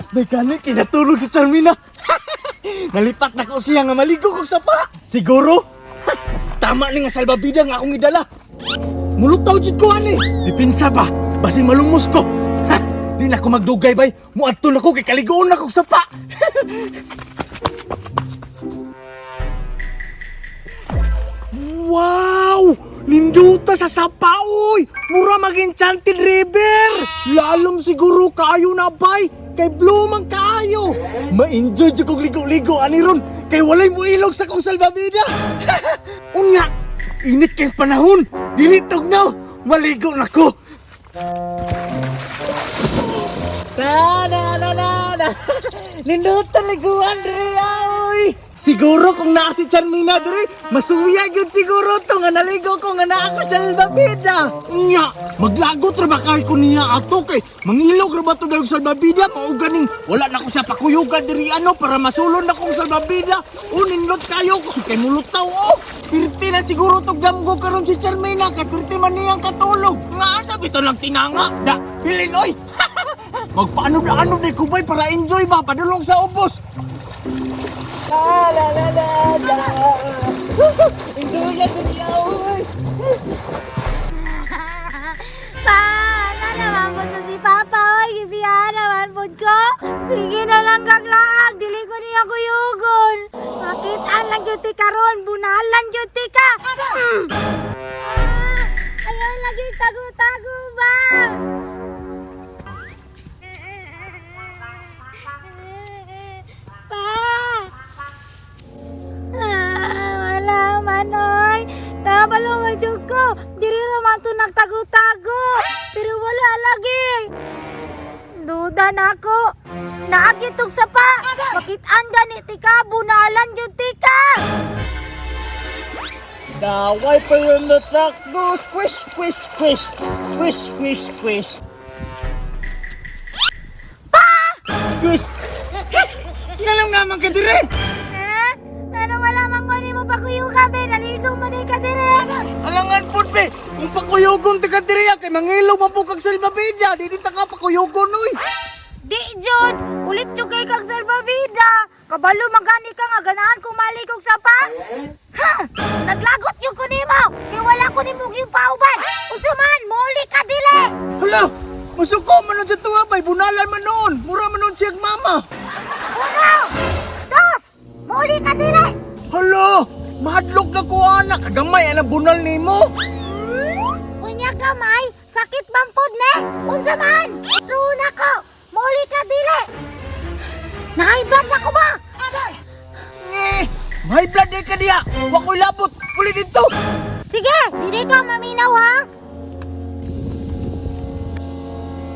May gani kinatulog sa Charmina. Nalipat na ko siya nga maligo kog sapa. Siguro tama ni nga salbabida nga akong idala. Mulutaw jud ko ani. Dipinsa ba? Basi malumos ko. Ha, di na ko magdugay bay. Muadto na ko kay kaligoon na kog sapa. Wow! Ninduta sa sapa, oy! Mura mag-enchanted river! Lalom siguro kaayo na, bay! Kay blue man kaayo! Ma-enjoy jud kog ligo-ligo ani ron kay walay mo ilog sa kong salbabida! Unya, init kay panahon! Dili tugnaw! Maligo na ko! Na na na na na! Ninduta liguan diri oy! Siguro kung naa si Charmina diri, masuya gyud siguro to nga naligo ko nga naa ko sa salbabida. Nya, maglagot ra ba kay ko niya ato kay mangilog ra ba to dayog salbabida mao ganing wala na ko siya pakuyugan diri ano para masulon na kong salbabida. O nindot kayo ko kay mulutaw oh. Pirti na siguro tog damgo karon si Charmina kay pirti man niyang katulog. Nga ana bitaw lang tinanga. Da, pilin oy. Magpaano na ano di kubay para enjoy ba padulong sa ubos. La la la la la. Enjoy yan diri oy. Pa, na naman po to si Papa, oy, gibiyahan naman po ko. Sige na lang gaglaag, dili ko niya kuyugon. Makitaan lang jud ti karon, bunalan jud ti ka. Ah, ayaw lagi tago-tago ba? Pa! Ah, wala man, oy. Nabalo man jud ko. Diri ra man to nagtago-tago. Pero wala lagi. Duda na ako. Naagitog sa pa. Makitaan gani ti ka, bunalan jud ti ka. The wiper on the truck goes squish squish squish squish squish squish. Pa! Squish. Ngalong naman ka dire. Eh? Ano wala man ko nimo pakuyuga be, naligo man ni ka dire. Alangan pud be, kung pakuyugon ti ka dire ah, kay mangilog man pud kag salbabida, di ta ka pakuyugon oy. Di jud, ulit jud kay kag salbabida. Kabalo man gani ka nga ganahan ko maligog sa pa. Ha! Naglagot jud ko nimo. Kay wala ko nimo gipauban. Unsa man, moli ka dili. Hala, masuko man nun sa tuwa bay, bunalan man noon. Mura man noon siyang mama. Uno, dos, muli ka dili. Hala, mahadlok na ko anak, kagamay ana bunal nimo. Unya gamay, sakit man pod ne. Unsa man? True na ko. Muli ka dili. Naibad na ko ba? Nge, may blood di ka diya. Wa ko'y labot. Uli dito. Sige, dili ka maminaw ha.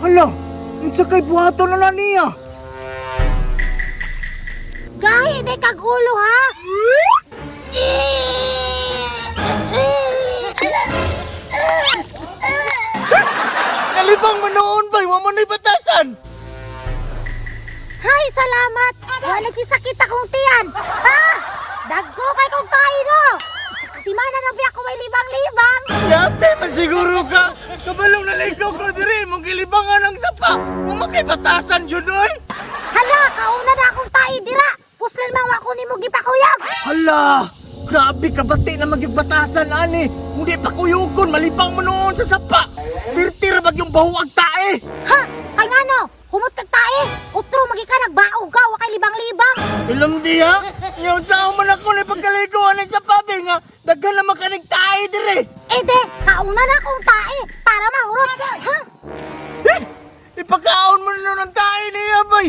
Hala, unsa kay buhaton na na niya? Gahi di kag ulo ha. Nalibang man noon bay, wa man na'y batasan. Hay, salamat. Wala sakit akong tiyan. Ha? Dagko kay kong tayo no. Isa kasi mana na biya ko may libang-libang. Yate man siguro ka. Kabalong naligaw ko diri, mong gilibangan ang sapa. Wa man kay batasan yun oy. Hala, kauna na akong tayo dira. Puslan man wa ko nimo gipakuyog. Hala, grabe ka bati na magigbatasan ani. Kung di pa kuyugon, malibang mo noon sa sapa. Pirti ra bag yung bahuag tae. Ha? Kay ngano? Humot kag tae. Utro magi ka nagbaog ka wa kay libang-libang. Ilam di ha? Ngayon sa man ako ni pagkaliguan sa pabi nga, daghan naman ka nagtae dire. Eh de, kauna na akong tae para mahurot. Ha? Eh, ipakaon mo na nun ang tae niya, bay.